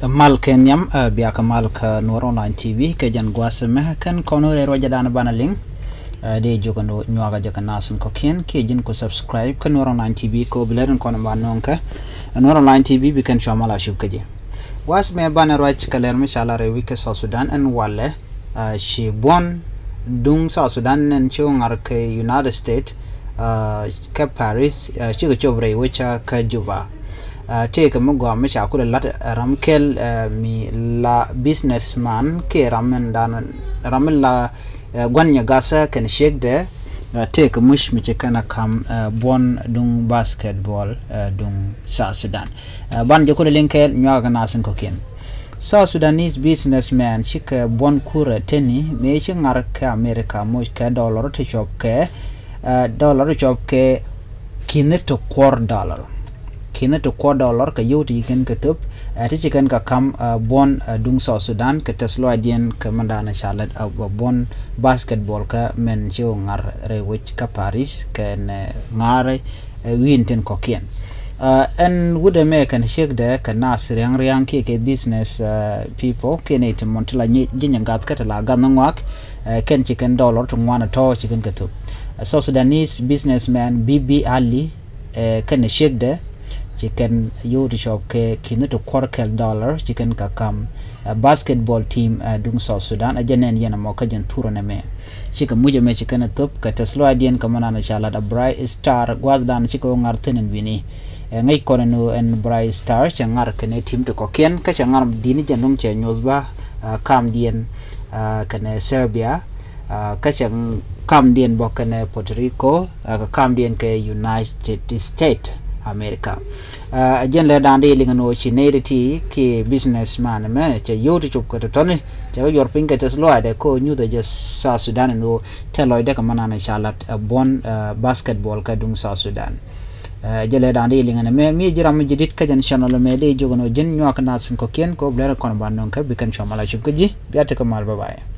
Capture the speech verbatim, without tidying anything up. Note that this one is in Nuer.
Mal kɛ nhiam, ɛ, bia kɛ mal kä Nuɔr Online T V kɛ jɛn gua̱a̱th ɛmɛ, kɛn kɔn wä rɛy ruacɛ dan banɛ liŋ. Ɛ, dee jok ɛn nyuakä jɛ kɛ nath in kɔ̱kiɛn kiɛ ji̱n ku subscribe kä Nuɔr Online T V kɛ ɣöö bi lɛr in kɔn ba nööŋ kɛ Nuɔr Online T V, bi kɛn cua mal a cup kä ji̱. Gua̱a̱th ɛmɛ banɛ ruac kɛ lɛr mi ca lat rɛy wec kä South Sudan ɛn walɛ, ɛ, ci buɔ̱n duŋ South Sudan ɛn ci wä ŋa̱r kɛ United States, ɛ, kä Paris, ɛ, cikɛ cop rɛy wec kä Juba. Ɛ, tëëkɛ mi gɔaa mi ca kulɛ la̱t, ɛ, ram kɛl, ɛ, mi la businessman kiɛ ram in dan, ram mi la, ɛ, gua̱n nyɛ gathä kɛnɛ ciekdɛ, ɛ, tëëkɛ muc mi ci kɛn a ka̱m, ɛ, buɔ̱n duŋ basketball, ɛ, duŋ South Sudan. Ɛ, banɛ jɛ kulɛ liŋ kɛɛl nyuakä kɛ nath in kɔ̱kiɛn. South Sudanese businessman cikɛ buɔ̱n kurɛ teni mëë ci ŋa̱r kɛ America moc kɛ dollar ti cuɔp kɛ, ɛ, dollar ti cuɔp kɛ ki̱ni ti kuɔr dollar. Ki̱ni ti kuɔr dollar kɛ yio̱w ti ci kɛn kɛ thöp, ɛ, ti ci kɛn kɛ ka̱m, ɛ, buɔ̱n, ɛ, duŋ South Sudan kɛ tɛth lɔaacdiɛn kɛ mɛn danɛ ca lät, ɛ, buɔ̱n basketball kɛ mɛn ci wä ŋa̱r rɛy wec kä Paris kɛnɛ ŋa̱r, ɛ, wi̱i̱n tin kɔ̱kiɛn. Ɛ, ɛn wut ɛmɛ kɛn ciekdɛ kɛ nath ria̱ŋ ria̱ŋ kiɛ kɛ business, ɛ, people kiɛ nɛy ti mɔn ti la ji̱ nyɛ gath kä ti la gath ni ŋɔak, ɛ, kɛn ci kɛn dollar ti ŋuan tɔ̱ ci kɛn kɛ thöp. Ɛ, South Sudanese businessman Bibi Ali, ɛ, kɛnɛ ciekdɛ ci kɛn yio̱w ti cuɔp kɛ ki̱ni ti kuɔr kɛl dollar ci kɛn kɛ ka̱m, ɛ, basketball team, ɛ, duŋ South Sudan. Ɛ jɛn nɛn yɛn ɛmɔ kä jɛn thurɛ nɛmɛ. Cikɛ muc ɛmɛ ci kɛn ɛ thöp kɛ tɛth lɔaacdiɛn kɛ mɛn danɛ ca lat ɛ Bright Star gua̱a̱thdan cikɛ wä ŋa̱r thi̱n ɛn wi̱ni. Ɛ, ŋäc kɔn ɛn ɣöö ɛn Bright Star cɛ ŋa̱r kɛnɛ team ti kɔ̱kiɛn kä cɛ ŋa̱r di̱t ni jɛn luŋ cɛ nyuɔ̱th bä, ɛ, kamdiɛn, ɛ, kɛnɛ Serbia, ɛ, kä cɛ kamdiɛn bä kɛnɛ Puerto Rico, ɛ, kɛ kamdiɛn kɛ United States America. Ɛ, jɛn lɛ da̱a̱n di liŋ ɛn ɣöö ci nɛy ti ti kiɛ businessman ɛmɛ cɛ yio̱w ti cop kɛ tɔ̱tɔ̱ni cɛ kɛ yuɔr piny kɛ tɛth lɔaacdɛ kɛ ɣöö nyuthɛ jɛ South Sudan ɛn ɣöö tɛth lɔcdɛ kɛ mɛn danɛ ca lat, ɛ, buɔ̱n, ɛ, basketball kä duŋ South Sudan. Ɛ, jɛn lɛ da̱a̱n di liŋ ɛn ɛmɛ mi ji̱ ram mi ji̱ di̱t kä jɛn channel ɛmɛ di jiök ɛn ɣöö ji̱n nyuakä kɛ nath in kɔ̱kiɛn kɛ ɣöö bi lɛr in kɔn ba nööŋ kɛ bi kɛn cua mal a cup kä ji̱. Bia tekɛ mal, bye bye.